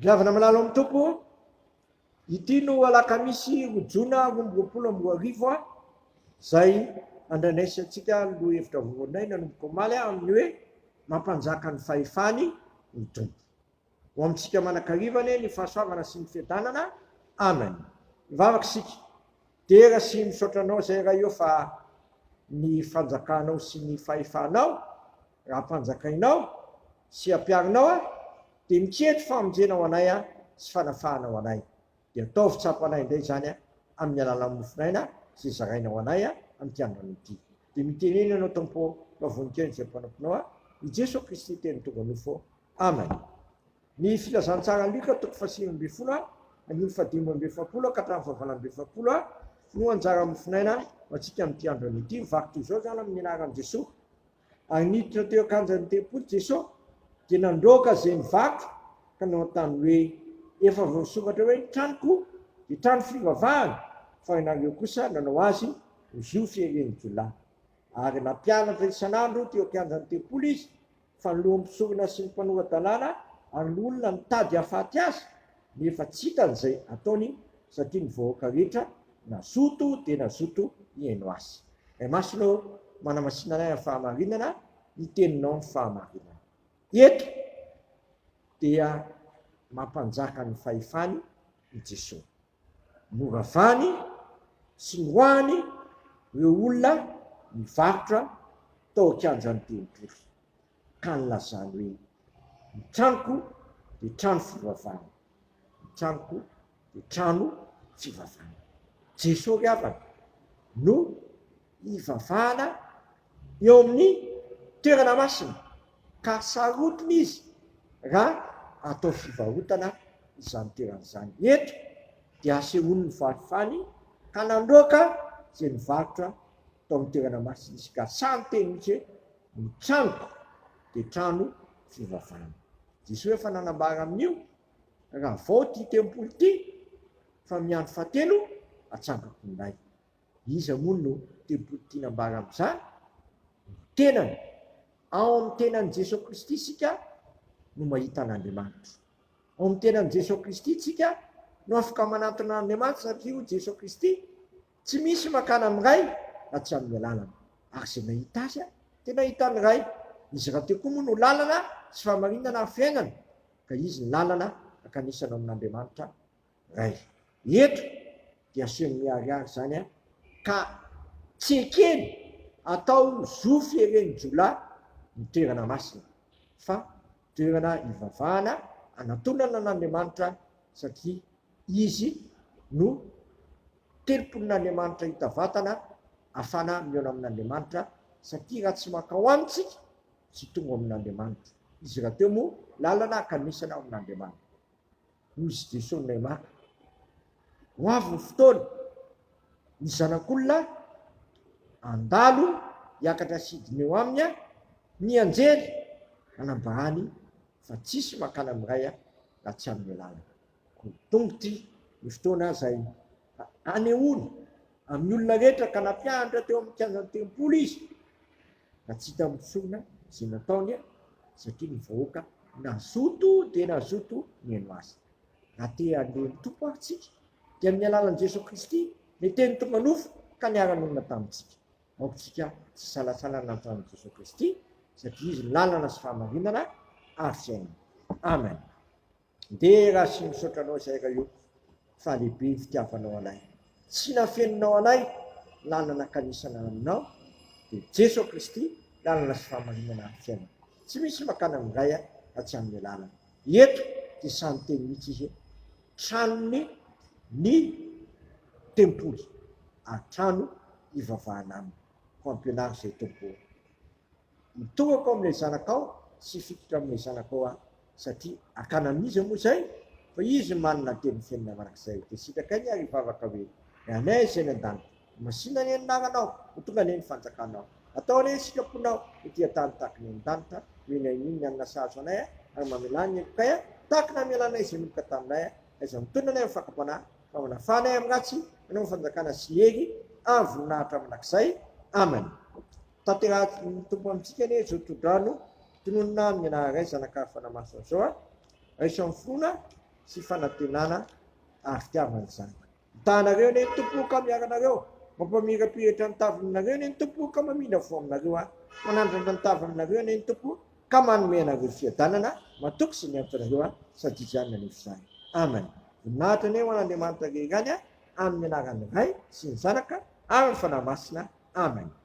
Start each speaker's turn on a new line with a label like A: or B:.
A: Ry havana malala ao amin'ny Tompo, ity no alakamisy roa jona 2022 izay andrandraisantsika lohahevitra vaovao indray nanomboka omaly amin'ny hoe mampanjaka ny fahefany ny Tompo. Ho amintsika manakariva anie ny fahasoavana sy ny fiadanana. Amen. Mivavaka isika. Dera sy misaotra anao izay Ray o fa ny fanjakanao sy ny fahefanao raha ampanjakainao sy ampiharinao aho dia miketry famonjena ho anay sy fanafahana ho anay. Dia ataovy tsapanay indray izany amin'ny alalan'ny mofon'aina izay zaraina ho anay amin'ity andro anio ity. Dia mitenena Ianao Tompo ô, mba vonon-kena izay mpanomponao, i Jesoa Kristy Teny tonga nofo. Amen. Ny Filazantsaran'i Lioka toko fahasivy ambin'ny folo andininy fahadimy amby efapolo ka hatramin'ny fahavalo amby efapolo no anjara mofon'aina ho antsika amin'ity andro anio ity. Mivaky toy izao izany amin'ny anaran'i Jesoa. Ary niditra teo an-kanjan'ny tempoly Jesoa, dia nandroaka izay nivaky ka nanontany hoe, Efa voasoratra hoe ny tranoko dia trano fivavahana, fa ianareo kosa nanao azy ho zo fieren'ny jiolahy. Ary nampianatra isan'andro teo an-kianjan'ny tempoly izy, fa ny lohan'ny mpisorona sy ny mpanora-dalàna ary ny olona nitady hahafaty azy, nefa tsy hitany izay hataony, satria ny vahoaka rehetra nazoto dia nazoto hihaino azy. Ray Masina ô, manamasina anay amin'ny fahamarinana, ny teninao ny fahamarinana. Eto dia mampanjaka ny fahefany i Jesoa. Noravany sy noroahany ireo olona nivarotra tao an-kianjan'ny tempoly, ka nilazany hoe, Ny tranoko dia trano fivavahana, ny tranoko dia trano fivavahana. Jesoa ry havana no ivavahana eo amin'ny toerana masina, ka sarotiny izy raha atao fivarotana izany toerana izany. Eto dia asehony ny fahefany ka nandroaka izay nivarotra tao amin'ny toerana masina izy, ka sahy niteny mihitsy hoe, Ny tranoko dia trano fivavahana. Jesoa efa nanambara amin'io, Ravao ity tempoly ity, fa amin'ny andro fahatelo hatsangako indray. Iza moa no tempoly tiana ambara amin'izany? Ny tenany. Ao amin'ny tenan'i Jesoa Kristy isika no mahita an'Andriamanitra. Ao amin'ny tenan'i Jesoa Kristy isika no afaka manantona an'Andriamanitra satria hoy Jesoa Kristy, tsy misy makana amin'ny Ray raha tsy amin'ny alalany. Ary izay nahita Azy dia nahita ny Ray. Izy rahateo koa moa no lalana sy fahamarinana ary fiainana, ka Izy ny lalana hankanesana ao amin'Andriamanitra Ray. Eto dia asehony miharihary izany ka tsy ekeny atao zo fieren'ny jiolahy ny toerana masina fa toerana ivavahana anatonana an'Andriamanitra satria Izy no tempolin'Andriamanitra hita vatana afana mihaona amin'Andriamanitra satria raha tsy mankao aminy tsika tsy tonga ao amin'Andriamanitra. Izy rahateo moa lalana hankanesana ao amin'Andriamanitra. Hoy izy Jesoa Neymar, Ho avy ny fotoana, ny Zanak'olona handalo hiakatra sy hidina eo aminy ny anjely hanambarany fa tsisy mankany amin'ny Ray raha tsy amin'ny alalany. Koa tonga ity ny fotoana izay hanehoany amin'ny olona rehetra ka nampianatra teo amin'ny kianjan'ny tempoly izy Ka tsy hita mitsona izay nataony satria ny vahoaka nazoto dia nazoto nihaino azy. Raha te handre ny Tompo ary tsika dia amin'ny alalan'i Jesoa Kristy ny Teny tonga nofo ka niara-nonina tamintsika. Aoka isika tsy hisalasala hanantona an'i Jesoa Kristy satria Izy no lalana sy fahamarinana ary fiainana. Amen. Dera sy misaotra anao izay Ray o fa lehibe ny fitiavanao anay. Tsy nafeninao anay lalana kanisana aminao dia Jeso Kristy lalana sy fahamarinana ary fiainana. Tsy misy makany amin'ny Ray raha tsy amin'ny alalany. Eto dia sahy miteny mihitsy izy hoe tranony ny tempoly ary trano ivavahana aminy. Koa ampianaro izay Tompo o. Mitohaka ao amin'ilay zanakao sy hifikitra amin'ilay zanakao aho, satria hakana amin'iza moa izay? Fa izy no manana ny tenin'ny fiainana mandrakizay. Dia sitrakay ny ary hivavaka hoe, Ry Anay izay any an-danitra, ho masina anie ny anaranao, ho tonga anie ny fanjakanao. Atao anie ny sitraponao ety an-tany tahaka ny any an-danitra. Omena anio ny hanina sahaza anay, ary mamelà ny helokay, tahaka ny namelanay izay meloka taminay. Aiza mitonona anay amin'ny fakam-panahy, fa manafaha anay amin'ny ratsy, Anao ny fanjakana sy ny hery ary voninahitra mandrakizay. Amen. Tanterahin'ny Tompo amintsika anie izao tsodrano tononina amin'ny anaran'ny Ray, Zanaka ary Fanahy Masina izao. Raiso amin'ny finoana. sy fanantenana ary fitiavana izany. Mitaha anareo anie ny Tompo ka miaro anareo, mampamirapiratra ny tavinareo anie ny Tompo ka mamindra fo aminareo aho, manandratra ny tava aminareo anie ny Tompo ka manome anareo fiadanana, matoky sy miantso anareo aho sady Izy ihany nanefa izany. Amen. Voninahitra anie ho an'Andriamanitra irery ihany amin'ny anaran'ny Ray sy ny Zanaka ary ny Fanahy Masina. Amen.